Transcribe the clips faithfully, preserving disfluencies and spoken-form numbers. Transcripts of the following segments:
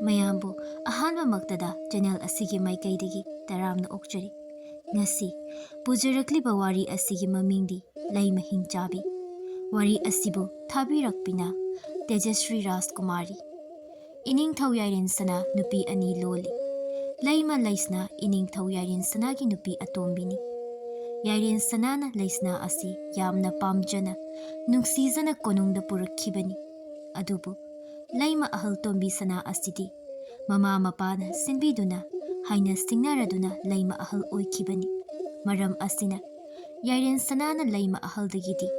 ꯃꯌꯥꯝꯕꯨ ꯑꯍꯥꯟꯕꯃꯛꯇꯗ ꯆꯦꯅꯦꯜ ꯑꯁꯤꯒꯤ ꯃꯥꯏꯀꯩꯗꯒꯤ ꯇꯔꯥꯝꯅ ꯑꯣꯛꯆꯔꯤ꯫ ꯉꯁꯤ ꯄꯨꯖꯔꯛꯂꯤꯕ ꯋꯥꯔꯤ ꯑꯁꯤꯒꯤ ꯃꯃꯤꯡꯗꯤ ꯂꯩꯃ ꯍꯤꯡꯆꯥꯕꯤ꯫ ꯋꯥꯔꯤ ꯑꯁꯤꯕꯨ ꯊꯥꯕꯤꯔꯛꯄꯤꯅ ꯇꯦꯖꯁ꯭ꯔꯤ ꯔꯥꯖꯀꯨꯃꯥꯔꯤ꯫ ꯏꯅꯤꯡꯊꯧ ꯌꯥꯏꯔꯦꯟ ꯁꯅꯥ ꯅꯨꯄꯤ ꯑꯅꯤ ꯂꯣꯜꯂꯤ꯫ ꯂꯩꯃ ꯂꯩꯁꯅꯥ ꯏꯅꯤꯡꯊꯧ ꯌꯥꯏꯔꯦꯟ ꯁꯅꯥꯒꯤ ꯅꯨꯄꯤ ꯑꯇꯣꯝꯕꯤꯅꯤ꯫ ꯌꯥꯏꯔꯦꯟ ꯁꯅꯥꯅ ꯂꯩꯁꯅꯥ ꯑꯁꯤ ꯌꯥꯝꯅ ꯄꯥꯝꯖꯅ, ꯅꯨꯡꯁꯤꯖꯅ ꯀꯣꯅꯨꯡꯗ ꯄꯨꯔꯛꯈꯤꯕꯅꯤ꯫ ꯑꯗꯨꯕꯨ ꯂꯩꯃ ꯑꯍꯜ ꯇꯣꯝꯕꯤ ꯁꯅꯥ ꯑꯁꯤꯗꯤ ꯃꯃꯥ ꯃꯄꯥꯅ ꯁꯤꯟꯕꯤꯗꯨꯅ ꯍꯥꯏꯅ ꯁꯤꯡꯅꯔꯗꯨꯅ ꯂꯩꯃ ꯑꯍꯜ ꯑꯣꯏꯈꯤꯕꯅꯤ꯫ ꯃꯔꯝ ꯑꯁꯤꯅ ꯌꯥꯏꯔꯦꯟ ꯁꯅꯥꯅ ꯂꯩꯃ ꯑꯍꯜꯗꯒꯤꯗꯤ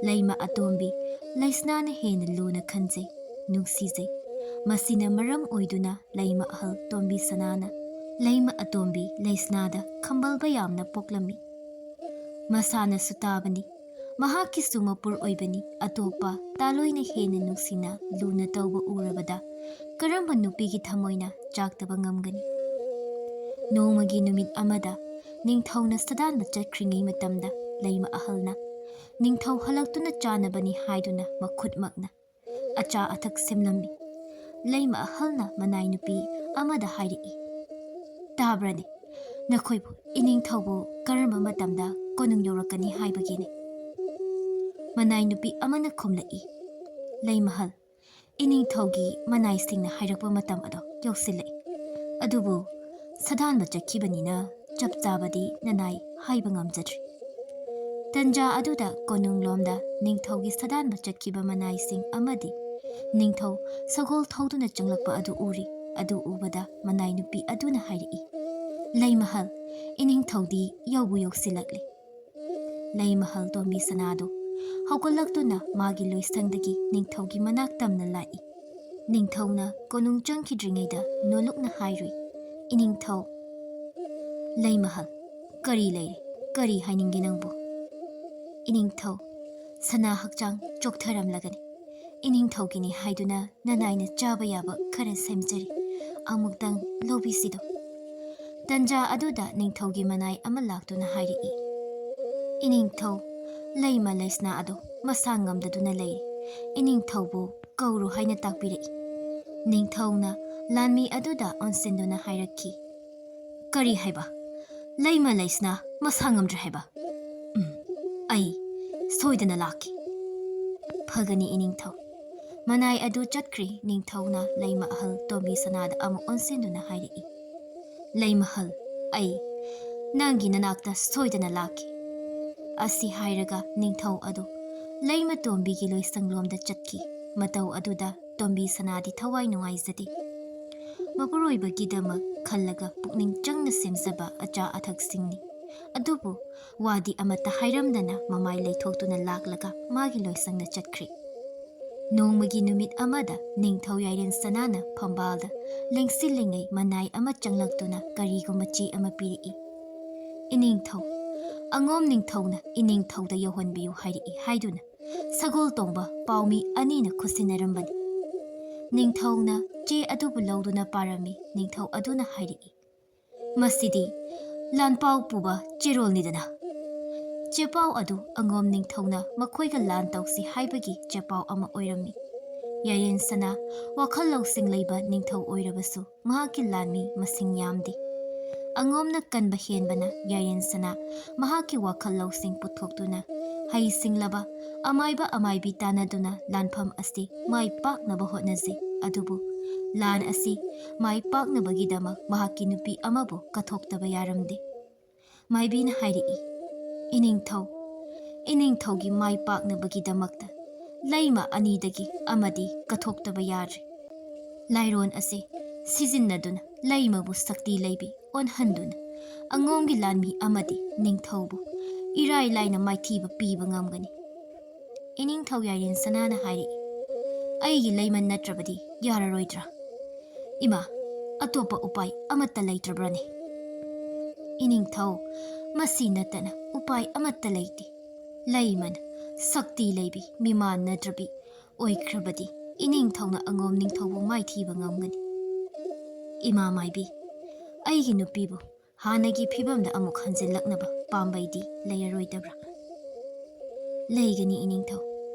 ꯂꯩꯃ ꯑꯇꯣꯝꯕꯤ ꯂꯩꯁꯅꯥꯅ ꯍꯦꯟꯅ ꯂꯨꯅ ꯈꯟꯖꯩ, ꯅꯨꯡꯁꯤꯖꯩ꯫ ꯃꯁꯤꯅ ꯃꯔꯝ ꯑꯣꯏꯗꯨꯅ ꯂꯩꯃ ꯑꯍꯜ ꯇꯣꯝꯕꯤ ꯁꯅꯥꯅ ꯂꯩꯃ ꯑꯇꯣꯝꯕꯤ ꯂꯩꯁꯅꯥꯗ ꯈꯝꯕꯜꯕ ꯌꯥꯝꯅ ꯄꯣꯛꯂꯝꯃꯤ꯫ ꯃꯁꯥꯅꯁꯨ ꯇꯥꯕꯅꯤ, ꯃꯍꯥꯛꯀꯤꯁꯨ ꯃꯄꯨꯔ ꯑꯣꯏꯕꯅꯤ꯫ ꯑꯇꯣꯞꯄ ꯇꯥꯂꯣꯏꯅ ꯍꯦꯟꯅ ꯅꯨꯡꯁꯤꯅ ꯂꯨꯅ ꯇꯧꯕ ꯎꯔꯕꯗ ꯀꯔꯝꯕ ꯅꯨꯄꯤꯒꯤ ꯊꯃꯣꯏꯅ ꯆꯥꯛꯇꯕ ꯉꯝꯒꯅꯤ? ꯅꯣꯡꯃꯒꯤ ꯅꯨꯃꯤꯠ ꯑꯃꯗ ꯅꯤꯡꯊꯧꯅ ꯁꯥꯗꯥꯟꯕ ꯆꯠꯈ꯭ꯔꯤꯉꯩ ꯃꯇꯝꯗ ꯂꯩꯃ ꯑꯍꯜꯅ ꯅꯤꯡꯊꯧ ꯍꯜꯂꯛꯇꯨꯅ ꯆꯥꯅꯕꯅꯤ ꯍꯥꯏꯗꯨꯅ ꯃꯈꯨꯠꯃꯛꯅ ꯑꯆꯥ ꯑꯊꯛ ꯁꯦꯝꯂꯝꯃꯤ꯫ ꯂꯩꯃ ꯑꯍꯜꯅ ꯃꯅꯥꯏ ꯅꯨꯄꯤ ꯑꯃꯗ ꯍꯥꯏꯔꯛꯏ, "ꯇꯥꯕ꯭ꯔꯅꯦ? ꯅꯈꯣꯏꯕꯨ ꯏꯅꯤꯡꯊꯧꯕꯨ ꯀꯔꯝꯕ ꯃꯇꯝꯗ ꯀꯣꯅꯨꯡ ꯌꯧꯔꯛꯀꯅꯤ ꯍꯥꯏꯕꯒꯦꯅꯦ?" ꯃꯅꯥꯏ ꯅꯨꯄꯤ ꯑꯃꯅ ꯈꯨꯝꯂꯛꯏ, "ꯂꯩꯃꯍꯜ, ꯏꯅꯤꯡꯊꯧꯒꯤ ꯃꯅꯥꯏꯁꯤꯡꯅ ꯍꯥꯏꯔꯛꯄ ꯃꯇꯝ ꯑꯗꯣ ꯌꯧꯁꯤꯜꯂꯛꯏ꯫ ꯑꯗꯨꯕꯨ ꯁꯥꯗꯥꯟꯕ ꯆꯠꯈꯤꯕꯅꯤꯅ ꯆꯞ ꯆꯥꯕꯗꯤ ꯅꯅꯥꯏ ꯍꯥꯏꯕ ꯉꯝꯖꯗ꯭ꯔꯤ꯫" ꯇꯟꯖꯥ ꯑꯗꯨꯗ ꯀꯣꯅꯨꯡꯂꯣꯝꯗ ꯅꯤꯡꯊꯧꯒꯤ ꯁꯥꯗꯥꯟꯕ ꯆꯠꯈꯤꯕ ꯃꯅꯥꯏꯁꯤꯡ ꯑꯃꯗꯤ ꯅꯤꯡꯊꯧ ꯁꯒꯣꯜ ꯊꯧꯗꯨꯅ ꯆꯪꯂꯛꯄ ꯑꯗꯨ ꯎꯔꯤ꯫ ꯑꯗꯨ ꯎꯕꯗ ꯃꯅꯥꯏ ꯅꯨꯄꯤ ꯑꯗꯨꯅ ꯍꯥꯏꯔꯛꯏ, "ꯂꯩꯃꯍꯜ, ꯏꯅꯤꯡꯊꯧꯗꯤ ꯌꯧꯕꯨ ꯌꯧꯁꯤꯜꯂꯛꯂꯦ꯫" ꯂꯩꯃꯍꯜ ꯇꯣꯝꯕꯤ ꯁꯅꯥꯗꯣ ꯍꯧꯒꯠꯂꯛꯇꯨꯅ ꯃꯥꯒꯤ ꯂꯣꯏꯁꯪꯗꯒꯤ ꯅꯤꯡꯊꯧꯒꯤ ꯃꯅꯥꯛ ꯇꯝꯅ ꯂꯥꯛꯏ꯫ ꯅꯤꯡꯊꯧꯅ ꯀꯣꯅꯨꯡ ꯆꯪꯈꯤꯗ꯭ꯔꯤꯉꯩꯗ ꯅꯣꯂꯨꯛꯅ ꯍꯥꯏꯔꯨꯏ, "ꯏꯅꯤꯡꯊꯧ꯫" "ꯂꯩꯃꯍꯜ, ꯀꯔꯤ ꯂꯩꯔꯦ? ꯀꯔꯤ ꯍꯥꯏꯅꯤꯡꯒꯦ ꯅꯪꯕꯨ?" "ꯏꯅꯤꯡꯊꯧ, ꯁꯅꯥ ꯍꯛꯆꯥꯡ ꯆꯣꯛꯊꯔꯝꯂꯒꯅꯤ꯫ ꯏꯅꯤꯡꯊꯧꯒꯤꯅꯤ ꯍꯥꯏꯗꯨꯅ ꯅꯅꯥꯏꯅ ꯆꯥꯕ ꯌꯥꯕ ꯈꯔ ꯁꯦꯝꯖꯔꯤ꯫ ꯑꯃꯨꯛꯇꯪ ꯂꯧꯕꯤꯁꯤꯗꯣ꯫" ꯇꯟꯖꯥ ꯑꯗꯨꯗ ꯅꯤꯡꯊꯧꯒꯤ ꯃꯅꯥꯏ ꯑꯃ ꯂꯥꯛꯇꯨꯅ ꯍꯥꯏꯔꯛꯏ, "ꯏꯅꯤꯡꯊꯧ, ꯂꯩꯃ ꯂꯩꯁꯅꯥ ꯑꯗꯣ ꯃꯁꯥ ꯉꯝꯗꯗꯨꯅ ꯂꯩꯔꯦ꯫ ꯏꯅꯤꯡꯊꯧꯕꯨ ꯀꯧꯔꯨ ꯍꯥꯏꯅ ꯇꯥꯛꯄꯤꯔꯛꯏ꯫" ꯅꯤꯡꯊꯧꯅ ꯂꯥꯟꯃꯤ ꯑꯗꯨꯗ ꯑꯣꯟꯁꯤꯟꯗꯨꯅ ꯍꯥꯏꯔꯛꯈꯤ, "ꯀꯔꯤ ꯍꯥꯏꯕ? ꯂꯩꯃ ꯂꯩꯁꯅꯥ ꯃꯁꯥ ꯉꯝꯗ꯭ꯔꯦ ꯍꯥꯏꯕ? ꯎꯝ, ꯑꯩ ꯁꯣꯏꯗꯅ ꯂꯥꯛꯈꯤ꯫ ꯐꯒꯅꯤ ꯏꯅꯤꯡꯊꯧ"꯫ ꯃꯅꯥꯏ ꯑꯗꯨ ꯆꯠꯈ꯭ꯔꯤ꯫ ꯅꯤꯡꯊꯧꯅ ꯂꯩꯃ ꯑꯍꯜ ꯇꯣꯝꯕꯤ ꯁꯅꯥꯗ ꯑꯃꯨꯛ ꯑꯣꯟꯁꯤꯟꯗꯨꯅ ꯍꯥꯏꯔꯛꯏ, "ꯂꯩꯃꯍꯜ, ꯑꯩ ꯅꯪꯒꯤ ꯅꯅꯥꯛꯇ ꯁꯣꯏꯗꯅ ꯂꯥꯛꯈꯤ"꯫ ꯑꯁꯤ ꯍꯥꯏꯔꯒ ꯅꯤꯡꯊꯧ ꯑꯗꯨ ꯂꯩꯃ ꯇꯣꯝꯕꯤꯒꯤ ꯂꯣꯏꯁꯪꯂꯣꯝꯗ ꯆꯠꯈꯤ꯫ ꯃꯇꯧ ꯑꯗꯨꯗ ꯇꯣꯝꯕꯤ ꯁꯅꯥꯗꯤ ꯊꯋꯥꯏ ꯅꯨꯡꯉꯥꯏꯖꯗꯦ꯫ ꯃꯄꯨꯔꯣꯏꯕꯒꯤꯗꯃꯛ ꯈꯜꯂꯒ ꯄꯨꯛꯅꯤꯡ ꯆꯪꯅ ꯁꯦꯝꯖꯕ ꯑꯆꯥ ꯑꯊꯛꯁꯤꯡꯅꯤ꯫ ꯑꯗꯨꯕꯨ ꯋꯥꯗꯤ ꯑꯃꯠꯇ ꯍꯥꯏꯔꯝꯗꯅ ꯃꯃꯥꯏ ꯂꯩꯊꯣꯛꯇꯨꯅ ꯂꯥꯛꯂꯒ ꯃꯥꯒꯤ ꯂꯣꯏꯁꯪꯗ ꯆꯠꯈ꯭ꯔꯤ꯫ ꯅꯣꯡꯃꯒꯤ ꯅꯨꯃꯤꯠ ꯑꯃꯗ ꯅꯤꯡꯊꯧ ꯌꯥꯏꯔꯦꯟ ꯁꯅꯥꯅ ꯐꯝꯕꯥꯜꯗ ꯂꯦꯡꯁꯤꯜꯂꯤꯉꯩ ꯃꯅꯥꯏ ꯑꯃ ꯆꯪꯂꯛꯇꯨꯅ ꯀꯔꯤꯒꯨꯝꯕ ꯆꯦ ꯑꯃ ꯄꯤꯔꯛꯏ꯫ "ꯏꯅꯤꯡꯊꯧ, ꯑꯉꯣꯝ ꯅꯤꯡꯊꯧꯅ ꯏꯅꯤꯡꯊꯧꯗ ꯌꯧꯍꯟꯕꯤꯌꯨ ꯍꯥꯏꯔꯛꯏ" ꯍꯥꯏꯗꯨꯅ ꯁꯒꯣꯜ ꯇꯣꯡꯕ ꯄꯥꯎꯃꯤ ꯑꯅꯤꯅ ꯈꯨꯠꯁꯤꯟꯅꯔꯝꯕꯅꯤ꯫ ꯅꯤꯡꯊꯧꯅ ꯆꯦ ꯑꯗꯨꯕꯨ ꯂꯧꯗꯨꯅ ꯄꯥꯔꯝꯃꯤ꯫ ꯅꯤꯡꯊꯧ ꯑꯗꯨꯅ ꯍꯥꯏꯔꯛꯏ, "ꯃꯁꯤꯗꯤ ꯂꯥꯟꯄꯥꯎ ꯄꯨꯕ ꯆꯦꯔꯣꯜꯅꯤꯗꯅ"꯫ ꯆꯦꯄꯥꯎ ꯑꯗꯨ ꯑꯉꯣꯝ ꯅꯤꯡꯊꯧꯅ ꯃꯈꯣꯏꯒ ꯂꯥꯟ ꯇꯧꯁꯤ ꯍꯥꯏꯕꯒꯤ ꯆꯦꯄꯥꯎ ꯑꯃ ꯑꯣꯏꯔꯝꯃꯤ꯫ ꯌꯥꯏꯔꯦꯟ ꯁꯅꯥ ꯋꯥꯈꯜ ꯂꯧꯁꯤꯡ ꯂꯩꯕ ꯅꯤꯡꯊꯧ ꯑꯣꯏꯔꯕꯁꯨ ꯃꯍꯥꯛꯀꯤ ꯂꯥꯟꯃꯤ ꯃꯁꯤꯡ ꯌꯥꯝꯗꯦ꯫ ꯑꯉꯣꯝꯅ ꯀꯟꯕ ꯍꯦꯟꯕꯅ ꯌꯥꯏꯔꯦꯟ ꯁꯅꯥ ꯃꯍꯥꯛꯀꯤ ꯋꯥꯈꯜ ꯂꯧꯁꯤꯡ ꯄꯨꯊꯣꯛꯇꯨꯅ ꯍꯩ ꯁꯤꯡꯂꯕ ꯑꯃꯥꯏꯕ ꯑꯃꯥꯏꯕꯤ ꯇꯥꯟꯅꯗꯨꯅ ꯂꯥꯟꯐꯝ ꯑꯁꯤ ꯃꯥꯏ ꯄꯥꯛꯅꯕ ꯍꯣꯠꯅꯖꯩ꯫ ꯑꯗꯨꯕꯨ ꯂꯥꯟ ꯑꯁꯤ ꯃꯥꯏ ꯄꯥꯛꯅꯕꯒꯤꯗꯃꯛ ꯃꯍꯥꯛꯀꯤ ꯅꯨꯄꯤ ꯑꯃꯕꯨ ꯀꯠꯊꯣꯛꯇꯕ ꯌꯥꯔꯝꯗꯦ꯫ ꯃꯥꯏꯕꯤꯅ ꯍꯥꯏꯔꯛꯏ, "ꯏꯅꯤꯡꯊꯧ, ꯏꯅꯤꯡꯊꯧꯒꯤ ꯃꯥꯏ ꯄꯥꯛꯅꯕꯒꯤꯗꯃꯛꯇ ꯂꯩꯃ ꯑꯅꯤꯗꯒꯤ ꯑꯃꯗꯤ ꯀꯠꯊꯣꯛꯇꯕ ꯌꯥꯗ꯭ꯔꯦ꯫ ꯂꯥꯏꯔꯣꯟ ꯑꯁꯤ ꯁꯤꯖꯤꯟꯅꯗꯨꯅ ꯂꯩꯃꯕꯨ ꯁꯛꯇꯤ ꯂꯩꯕꯤ ꯑꯣꯟꯍꯟꯗꯨꯅ ꯑꯉꯣꯝꯒꯤ ꯂꯥꯟꯃꯤ ꯑꯃꯗꯤ ꯅꯤꯡꯊꯧꯕꯨ ꯏꯔꯥꯏ ꯂꯥꯏꯅ ꯃꯥꯏꯊꯤꯕ ꯄꯤꯕ ꯉꯝꯒꯅꯤ"꯫ ꯏꯅꯤꯡꯊꯧ ꯌꯥꯏꯔꯦꯟ ꯁꯅꯥꯅ ꯍꯥꯏꯔꯛꯏ, "ꯑꯩꯒꯤ ꯂꯩꯃ ꯅꯠꯇ꯭ꯔꯕꯗꯤ ꯌꯥꯔꯔꯣꯏꯗ꯭ꯔꯥ? ꯏꯃꯥ, ꯑꯇꯣꯞꯄ ꯎꯄꯥꯏ ꯑꯃꯠꯇ ꯂꯩꯇ꯭ꯔꯕ꯭ꯔꯅꯦ?" "ꯏꯅꯤꯡꯊꯧ, ꯃꯁꯤ ꯅꯠꯇꯅ ꯎꯄꯥꯏ ꯑꯃꯠꯇ ꯂꯩꯇꯦ꯫ ꯂꯩꯃꯅ ꯁꯛꯇꯤ ꯂꯩꯕꯤ ꯃꯤꯃꯥꯟ ꯅꯠꯇ꯭ꯔꯕꯤ ꯑꯣꯏꯈ꯭ꯔꯕꯗꯤ ꯏꯅꯤꯡꯊꯧꯅ ꯑꯉꯣꯝ ꯅꯤꯡꯊꯧꯕꯨ ꯃꯥꯏꯊꯤꯕ ꯉꯝꯒꯅꯤ꯫ ꯏꯃꯥ ꯃꯥꯏꯕꯤ, ꯑꯩꯒꯤ ꯅꯨꯄꯤꯕꯨ ꯍꯥꯟꯅꯒꯤ ꯐꯤꯕꯝꯗ ꯑꯃꯨꯛ ꯍꯟꯖꯤꯜꯂꯛꯅꯕ ꯄꯥꯝꯕꯩꯗꯤ ꯂꯩꯔꯔꯣꯏꯗꯕ꯭ꯔꯥ?" "ꯂꯩꯒꯅꯤ ꯏꯅꯤꯡꯊꯧ,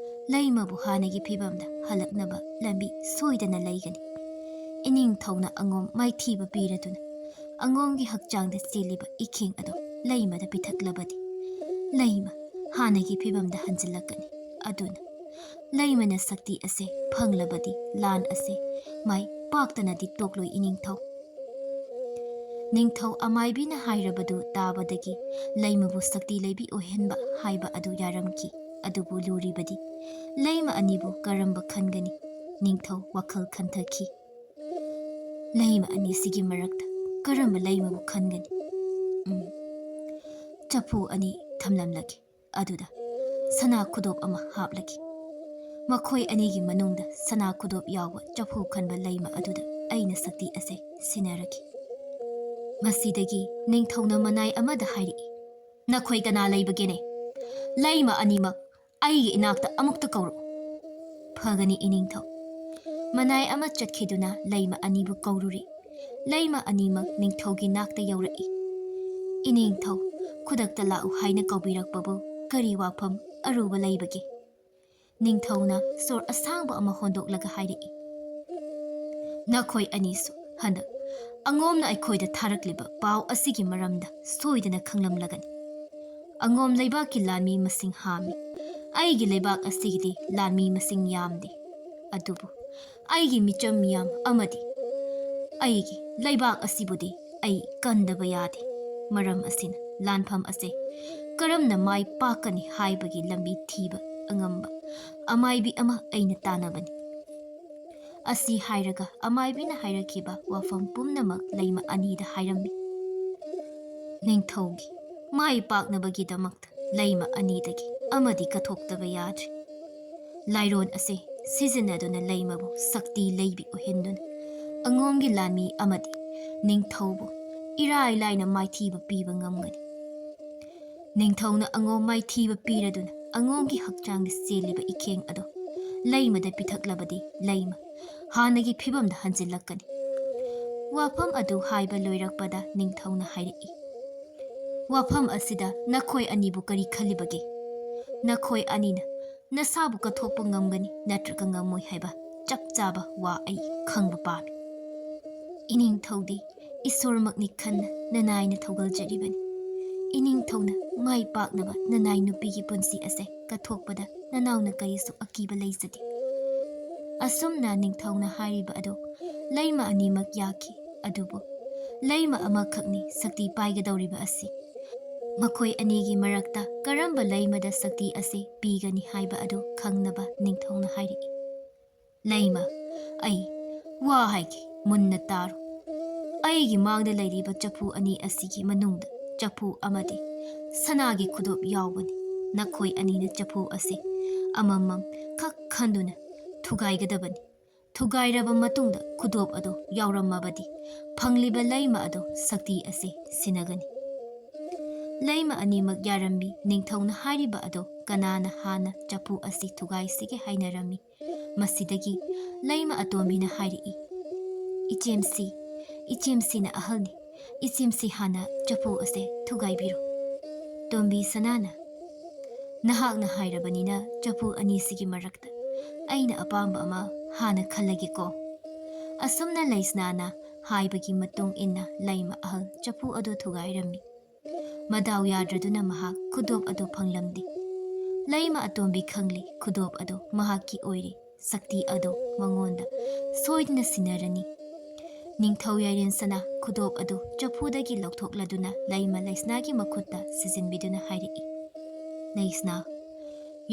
ꯂꯩꯃꯕꯨ ꯍꯥꯟꯅꯒꯤ ꯐꯤꯕꯝꯗ ꯍꯜꯂꯛꯅꯕ ꯂꯝꯕꯤ ꯁꯣꯏꯗꯅ ꯂꯩꯒꯅꯤ꯫ ꯏꯅꯤꯡꯊꯧꯅ ꯑꯉꯣꯝ ꯃꯥꯏꯊꯤꯕ ꯄꯤꯔꯗꯨꯅ ꯑꯉꯣꯝꯒꯤ ꯍꯛꯆꯥꯡꯗ ꯆꯦꯜꯂꯤꯕ ꯏꯈꯦꯡ ꯑꯗꯨ ꯂꯩꯃꯗ ꯄꯤꯊꯛꯂꯕꯗꯤ ꯂꯩꯃ ꯍꯥꯟꯅꯒꯤ ꯐꯤꯕꯝꯗ ꯍꯟꯖꯤꯜꯂꯛꯀꯅꯤ꯫ ꯑꯗꯨꯅ ꯂꯩꯃꯅ ꯁꯛꯇꯤ ꯑꯁꯦ ꯐꯪꯂꯕꯗꯤ ꯂꯥꯟ ꯑꯁꯦ ꯃꯥꯏ ꯄꯥꯛꯇꯅꯗꯤ ꯇꯣꯛꯂꯣꯏ ꯏꯅꯤꯡꯊꯧ꯫ ꯅꯤꯡꯊꯧ ꯑꯃꯥꯏꯕꯤꯅ ꯍꯥꯏꯔꯕꯗꯨ ꯇꯥꯕꯗꯒꯤ ꯂꯩꯃꯕꯨ ꯁꯛꯇꯤ ꯂꯩꯕꯤ ꯑꯣꯏꯍꯟꯕ ꯍꯥꯏꯕ ꯑꯗꯨ ꯌꯥꯔꯝꯈꯤ꯫ ꯑꯗꯨꯕꯨ ꯂꯨꯔꯤꯕꯗꯤ ꯂꯩꯃ ꯑꯅꯤꯕꯨ ꯀꯔꯝꯕ ꯈꯟꯒꯅꯤ? ꯅꯤꯡꯊꯧ ꯋꯥꯈꯜ ꯈꯟꯊꯈꯤ꯫ ꯂꯩꯃ ꯑꯅꯤꯁꯤꯒꯤ ꯃꯔꯛꯇ ꯀꯔꯝꯕ ꯂꯩꯃꯕꯨ ꯈꯟꯒꯅꯤ? ꯎꯝ, ꯆꯐꯨ ꯑꯅꯤ ꯊꯝꯂꯝꯂꯒꯦ꯫ ꯑꯗꯨꯗ ꯁꯅꯥ ꯈꯨꯗꯣꯞ ꯑꯃ ꯍꯥꯞꯂꯒꯦ꯫ ꯃꯈꯣꯏ ꯑꯅꯤꯒꯤ ꯃꯅꯨꯡꯗ ꯁꯅꯥ ꯈꯨꯗꯣꯞ ꯌꯥꯎꯕ ꯆꯐꯨ ꯈꯟꯕ ꯂꯩꯃ ꯑꯗꯨꯗ ꯑꯩꯅ ꯁꯛꯇꯤ ꯑꯁꯦ ꯁꯤꯟꯅꯔꯒꯦ꯫ ꯃꯁꯤꯗꯒꯤ ꯅꯤꯡꯊꯧꯅ ꯃꯅꯥꯏ ꯑꯃꯗ ꯍꯥꯏꯔꯛꯏ, "ꯅꯈꯣꯏ ꯀꯅꯥ ꯂꯩꯕꯒꯦꯅꯦ? ꯂꯩꯃ ꯑꯅꯤꯃꯛ ꯑꯩꯒꯤ ꯏꯅꯥꯛꯇ ꯑꯃꯨꯛꯇ ꯀꯧꯔꯛꯎ꯫" "ꯐꯒꯅꯤ ꯏꯅꯤꯡꯊꯧ꯫" ꯃꯅꯥꯏ ꯑꯃ ꯆꯠꯈꯤꯗꯨꯅ ꯂꯩꯃ ꯑꯅꯤꯕꯨ ꯀꯧꯔꯨꯔꯦ꯫ ꯂꯩꯃ ꯑꯅꯤꯃꯛ ꯅꯤꯡꯊꯧꯒꯤ ꯅꯥꯛꯇ ꯌꯧꯔꯛꯏ꯫ "ꯏꯅꯤꯡꯊꯧ, ꯈꯨꯗꯛꯇ ꯂꯥꯛꯎ ꯍꯥꯏꯅ ꯀꯧꯕꯤꯔꯛꯄꯕꯨ ꯀꯔꯤ ꯋꯥꯐꯝ ꯑꯔꯨꯕ ꯂꯩꯕꯒꯦ?" ꯅꯤꯡꯊꯧꯅ ꯁꯣꯔ ꯑꯁꯥꯡꯕ ꯑꯃ ꯍꯣꯟꯗꯣꯛꯂꯒ ꯍꯥꯏꯔꯛꯏ, "ꯅꯈꯣꯏ ꯑꯅꯤꯁꯨ ꯍꯟꯗꯛ ꯑꯉꯣꯝꯅ ꯑꯩꯈꯣꯏꯗ ꯊꯥꯔꯛꯂꯤꯕ ꯄꯥꯎ ꯑꯁꯤꯒꯤ ꯃꯔꯝꯗ ꯁꯣꯏꯗꯅ ꯈꯪꯂꯝꯂꯒꯅꯤ꯫ ꯑꯉꯣꯝ ꯂꯩꯕꯥꯛꯀꯤ ꯂꯥꯟꯃꯤ ꯃꯁꯤꯡ ꯍꯥꯝꯃꯤ꯫ ꯑꯩꯒꯤ ꯂꯩꯕꯥꯛ ꯑꯁꯤꯒꯤꯗꯤ ꯂꯥꯟꯃꯤ ꯃꯁꯤꯡ ꯌꯥꯝꯗꯦ꯫ ꯑꯗꯨꯕꯨ ꯑꯩꯒꯤ ꯃꯤꯆꯝ ꯃꯤꯌꯥꯝ ꯑꯃꯗꯤ ꯑꯩꯒꯤ ꯂꯩꯕꯥꯛ ꯑꯁꯤꯕꯨꯗꯤ ꯑꯩ ꯀꯟꯗꯕ ꯌꯥꯗꯦ꯫ ꯃꯔꯝ ꯑꯁꯤꯅ ꯂꯥꯟꯐꯝ ꯑꯁꯦ ꯀꯔꯝꯅ ꯃꯥꯏ ꯄꯥꯛꯀꯅꯤ ꯍꯥꯏꯕꯒꯤ ꯂꯝꯕꯤ ꯊꯤꯕ ꯑꯉꯝꯕ ꯑꯃꯥꯏꯕꯤ ꯑꯃ ꯑꯩꯅ ꯇꯥꯟꯅꯕꯅꯤ꯫" ꯑꯁꯤ ꯍꯥꯏꯔꯒ ꯑꯃꯥꯏꯕꯤꯅ ꯍꯥꯏꯔꯛꯈꯤꯕ ꯋꯥꯐꯝ ꯄꯨꯝꯅꯃꯛ ꯂꯩꯃ ꯑꯅꯤꯗ ꯍꯥꯏꯔꯝꯃꯤ꯫ ꯅꯤꯡꯊꯧꯒꯤ ꯃꯥꯏ ꯄꯥꯛꯅꯕꯒꯤꯗꯃꯛꯇ ꯂꯩꯃ ꯑꯅꯤꯗꯒꯤ ꯑꯃꯗꯤ ꯀꯠꯊꯣꯛꯇꯕ ꯌꯥꯗ꯭ꯔꯦ꯫ ꯂꯥꯏꯔꯣꯟ ꯑꯁꯦ ꯁꯤꯖꯤꯟꯅꯗꯨꯅ ꯂꯩꯃꯕꯨ ꯁꯛꯇꯤ ꯂꯩꯕꯤ ꯑꯣꯏꯍꯟꯗꯨꯅ ꯑꯉꯣꯝꯒꯤ ꯂꯥꯟꯃꯤ ꯑꯃꯗꯤ ꯅꯤꯡꯊꯧꯕꯨ ꯏꯔꯥꯏ ꯂꯥꯏꯅ ꯃꯥꯏꯊꯤꯕ ꯄꯤꯕ ꯉꯝꯒꯅꯤ꯫ ꯅꯤꯡꯊꯧꯅ ꯑꯉꯣꯝ ꯃꯥꯏꯊꯤꯕ ꯄꯤꯔꯗꯨꯅ ꯑꯉꯣꯝꯒꯤ ꯍꯛꯆꯥꯡꯗ ꯆꯦꯜꯂꯤꯕ ꯏꯈꯦꯡ ꯑꯗꯨ ꯂꯩꯃꯗ ꯄꯤꯊꯛꯂꯕꯗꯤ ꯂꯩꯃ ꯍꯥꯟꯅꯒꯤ ꯐꯤꯕꯝꯗ ꯍꯟꯖꯤꯜꯂꯛꯀꯅꯤ꯫ ꯋꯥꯐꯝ ꯑꯗꯨ ꯍꯥꯏꯕ ꯂꯣꯏꯔꯛꯄꯗ ꯅꯤꯡꯊꯧꯅ ꯍꯥꯏꯔꯛꯏ, "ꯋꯥꯐꯝ ꯑꯁꯤꯗ ꯅꯈꯣꯏ ꯑꯅꯤꯕꯨ ꯀꯔꯤ ꯈꯜꯂꯤꯕꯒꯦ? ꯅꯈꯣꯏ ꯑꯅꯤꯅ ꯅꯁꯥꯕꯨ ꯀꯠꯊꯣꯛꯄ ꯉꯝꯒꯅꯤ ꯅꯠꯇ꯭ꯔꯒ ꯉꯝꯃꯣꯏ ꯍꯥꯏꯕ ꯆꯞ ꯆꯥꯕ ꯋꯥ ꯑꯩ ꯈꯪꯕ ꯄꯥꯝꯃꯤ꯫" ꯏꯅꯤꯡꯊꯧꯗꯤ ꯏꯁꯣꯔꯃꯛꯅꯤ ꯈꯟꯅ ꯅꯅꯥꯏꯅ ꯊꯧꯒꯜꯖꯔꯤꯕꯅꯤ꯫ ꯏꯅꯤꯡꯊꯧꯅ ꯃꯥꯏ ꯄꯥꯛꯅꯕ ꯅꯅꯥꯏ ꯅꯨꯄꯤꯒꯤ ꯄꯨꯟꯁꯤ ꯑꯁꯦ ꯀꯠꯊꯣꯛꯄꯗ ꯅꯅꯥꯎꯅ ꯀꯔꯤꯁꯨ ꯑꯀꯤꯕ ꯂꯩꯖꯗꯦ꯫ ꯑꯁꯨꯝꯅ ꯅꯤꯡꯊꯧꯅ ꯍꯥꯏꯔꯤꯕ ꯑꯗꯨ ꯂꯩꯃ ꯑꯅꯤꯃꯛ ꯌꯥꯈꯤ꯫ ꯑꯗꯨꯕꯨ ꯂꯩꯃ ꯑꯃꯈꯛꯅꯤ ꯁꯛꯇꯤ ꯄꯥꯏꯒꯗꯧꯔꯤꯕ ꯑꯁꯤ꯫ ꯃꯈꯣꯏ ꯑꯅꯤꯒꯤ ꯃꯔꯛꯇ ꯀꯔꯝꯕ ꯂꯩꯃꯗ ꯁꯛꯇꯤ ꯑꯁꯤ ꯄꯤꯒꯅꯤ ꯍꯥꯏꯕ ꯑꯗꯨ ꯈꯪꯅꯕ ꯅꯤꯡꯊꯧꯅ ꯍꯥꯏꯔꯛꯏ꯫ ꯂꯩꯃ, ꯑꯩ ꯋꯥ ꯍꯥꯏꯒꯦ, ꯃꯨꯟꯅ ꯇꯥꯔꯣ꯫ ꯑꯩꯒꯤ ꯃꯥꯡꯗ ꯂꯩꯔꯤꯕ ꯆꯐꯨ ꯑꯅꯤ ꯑꯁꯤꯒꯤ ꯃꯅꯨꯡꯗ ꯆꯐꯨ ꯑꯃꯗꯤ ꯁꯅꯥꯒꯤ ꯈꯨꯗꯣꯞ ꯌꯥꯎꯕꯅꯤ꯫ ꯅꯈꯣꯏ ꯑꯅꯤꯅ ꯆꯐꯨ ꯑꯁꯤ ꯑꯃꯃꯝ ꯈꯛ ꯈꯟꯗꯨꯅ ꯊꯨꯒꯥꯏꯒꯗꯕꯅꯤ꯫ ꯊꯨꯒꯥꯏꯔꯕ ꯃꯇꯨꯡꯗ ꯈꯨꯗꯣꯞ ꯑꯗꯨ ꯌꯥꯎꯔꯝꯃꯕꯗꯤ ꯐꯪꯂꯤꯕ ꯂꯩꯃ ꯑꯗꯨ ꯁꯛꯇꯤ ꯑꯁꯤ ꯁꯤꯟꯅꯒꯅꯤ꯫ ꯂꯩꯃ ꯑꯅꯤꯃꯛ ꯌꯥꯔꯝꯃꯤ꯫ ꯅꯤꯡꯊꯧꯅ ꯍꯥꯏꯔꯤꯕ ꯑꯗꯨ ꯀꯅꯥꯅ ꯍꯥꯟꯅ ꯆꯐꯨ ꯑꯁꯤ ꯊꯨꯒꯥꯏꯁꯤꯒꯦ ꯍꯥꯏꯅꯔꯝꯃꯤ꯫ ꯃꯁꯤꯗꯒꯤ ꯂꯩꯃ ꯑꯇꯣꯝꯕꯤꯅ ꯍꯥꯏꯔꯛꯏ, "ꯏꯆꯦꯝꯁꯤ, ꯏꯆꯦꯝꯁꯤꯅ ꯑꯍꯜꯅꯤ꯫ ꯏꯆꯦꯝꯁꯤ ꯍꯥꯟꯅ ꯆꯐꯨ ꯑꯁꯦ ꯊꯨꯒꯥꯏꯕꯤꯔꯣ꯫" ꯇꯣꯝꯕꯤ ꯁꯅꯥꯅ, "ꯅꯍꯥꯛꯅ ꯍꯥꯏꯔꯕꯅꯤꯅ ꯆꯐꯨ ꯑꯅꯤꯁꯤꯒꯤ ꯃꯔꯛꯇ ꯑꯩꯅ ꯑꯄꯥꯝꯕ ꯑꯃ ꯍꯥꯟꯅ ꯈꯜꯂꯒꯦꯀꯣ꯫" ꯑꯁꯨꯝꯅ ꯂꯩꯁꯅꯥꯅ ꯍꯥꯏꯕꯒꯤ ꯃꯇꯨꯡ ꯏꯟꯅ ꯂꯩꯃ ꯑꯍꯜ ꯆꯐꯨ ꯑꯗꯨ ꯊꯨꯒꯥꯏꯔꯝꯃꯤ꯫ ꯃꯗꯥꯎ ꯌꯥꯗ꯭ꯔꯗꯨꯅ ꯃꯍꯥꯛ ꯈꯨꯗꯣꯞ ꯑꯗꯨ ꯐꯪꯂꯝꯗꯦ꯫ ꯂꯩꯃ ꯑꯇꯣꯝꯕꯤ ꯈꯪꯂꯤ ꯈꯨꯗꯣꯞ ꯑꯗꯨ ꯃꯍꯥꯛꯀꯤ ꯑꯣꯏꯔꯦ꯫ ꯁꯛꯇꯤ ꯑꯗꯨ ꯃꯉꯣꯟꯗ ꯁꯣꯏꯗꯅ ꯁꯤꯟꯅꯔꯅꯤ꯫ ꯅꯤꯡꯊꯧ ꯌꯥꯏꯔꯦꯟ ꯁꯅꯥ ꯈꯨꯗꯣꯞ ꯑꯗꯨ ꯆꯐꯨꯗꯒꯤ ꯂꯧꯊꯣꯛꯂꯗꯨꯅ ꯂꯩꯃ ꯂꯩꯁꯅꯥꯒꯤ ꯃꯈꯨꯠꯇ ꯁꯤꯖꯤꯟꯕꯤꯗꯨꯅ ꯍꯥꯏꯔꯛꯏ, "ꯂꯩꯁꯅꯥ,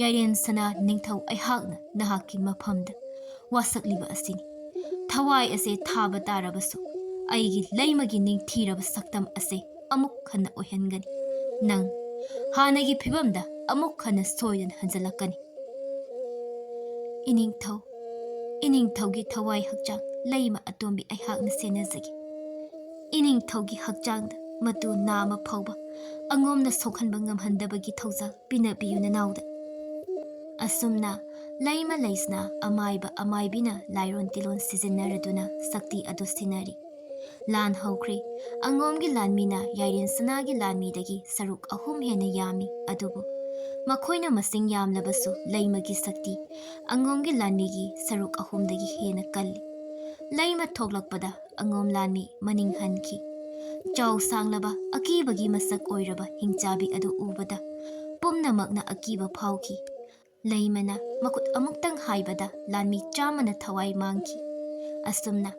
ꯌꯥꯏꯔꯦꯟ ꯁꯅꯥ ꯅꯤꯡꯊꯧ ꯑꯩꯍꯥꯛꯅ ꯅꯍꯥꯛꯀꯤ ꯃꯐꯝꯗ ꯋꯥꯁꯛꯂꯤꯕ ꯑꯁꯤꯅꯤ꯫ ꯊꯋꯥꯏ ꯑꯁꯦ ꯊꯥꯕ ꯇꯥꯔꯕꯁꯨ ꯑꯩꯒꯤ ꯂꯩꯃꯒꯤ ꯅꯤꯡꯊꯤꯔꯕ ꯁꯛꯇꯝ ꯑꯁꯦ ꯑꯃꯨꯛ ꯍꯟꯅ ꯑꯣꯏꯍꯟꯒꯅꯤ꯫ ꯅꯪ ꯍꯥꯟꯅꯒꯤ ꯐꯤꯕꯝꯗ ꯑꯃꯨꯛ ꯍꯟꯅ ꯁꯣꯏꯗꯅ ꯍꯟꯖꯤꯜꯂꯛꯀꯅꯤ꯫" "ꯏꯅꯤꯡꯊꯧ, ꯏꯅꯤꯡꯊꯧꯒꯤ ꯊꯋꯥꯏ ꯍꯛꯆꯥꯡ ꯂꯩꯃ ꯑꯇꯣꯝꯕꯤ ꯑꯩꯍꯥꯛꯅ ꯁꯦꯟꯅꯖꯒꯦ꯫ ꯏꯅꯤꯡꯊꯧꯒꯤ ꯍꯛꯆꯥꯡꯗ ꯃꯇꯨ ꯅꯥꯝꯃ ꯐꯥꯎꯕ ꯑꯉꯣꯝꯅ ꯁꯣꯛꯍꯟꯕ ꯉꯝꯍꯟꯗꯕꯒꯤ ꯊꯧꯖꯥꯜ ꯄꯤꯅꯕꯤꯌꯨ ꯅꯅꯥꯎꯗ꯫" ꯑꯁꯨꯝꯅ ꯂꯩꯃ ꯂꯩꯁꯅꯥ ꯑꯃꯥꯏꯕ ꯑꯃꯥꯏꯕꯤꯅ ꯂꯥꯏꯔꯣꯟ ꯇꯤꯂꯣꯟ ꯁꯤꯖꯤꯟꯅꯔꯗꯨꯅ ꯁꯛꯇꯤ ꯑꯗꯨ ꯁꯤꯟꯅꯔꯤ꯫ ꯂꯥꯟ ꯍꯧꯈ꯭ꯔꯦ꯫ ꯑꯉꯣꯝꯒꯤ ꯂꯥꯟꯃꯤꯅ ꯌꯥꯏꯔꯦꯟ ꯁꯅꯥꯒꯤ ꯂꯥꯟꯃꯤꯗꯒꯤ ꯁꯔꯨꯛ ꯑꯍꯨꯝ ꯍꯦꯟꯅ ꯌꯥꯝꯃꯤ꯫ ꯑꯗꯨꯕꯨ ꯃꯈꯣꯏꯅ ꯃꯁꯤꯡ ꯌꯥꯝꯂꯕꯁꯨ ꯂꯩꯃꯒꯤ ꯁꯛꯇꯤ ꯑꯉꯣꯝꯒꯤ ꯂꯥꯟꯃꯤꯒꯤ ꯁꯔꯨꯛ ꯑꯍꯨꯝꯗꯒꯤ ꯍꯦꯟꯅ ꯀꯜꯂꯤ꯫ ꯂꯩꯃ ꯊꯣꯛꯂꯛꯄꯗ ꯑꯉꯣꯝ ꯂꯥꯟꯃꯤ ꯃꯅꯤꯡ ꯍꯟꯈꯤ꯫ ꯆꯥꯎ ꯁꯥꯡꯂꯕ ꯑꯀꯤꯕꯒꯤ ꯃꯁꯛ ꯑꯣꯏꯔꯕ ꯍꯤꯡꯆꯥꯕꯤ ꯑꯗꯨ ꯎꯕꯗ ꯄꯨꯝꯅꯃꯛꯅ ꯑꯀꯤꯕ ꯐꯥꯎꯈꯤ꯫ ꯂꯩꯃꯅ ꯃꯈꯨꯠ ꯑꯃꯨꯛꯇꯪ ꯍꯥꯏꯕꯗ ꯂꯥꯟꯃꯤ ꯆꯥꯝꯃꯅ ꯊꯋꯥꯏ ꯃꯥꯡꯈꯤ꯫ ꯑꯁꯨꯝꯅ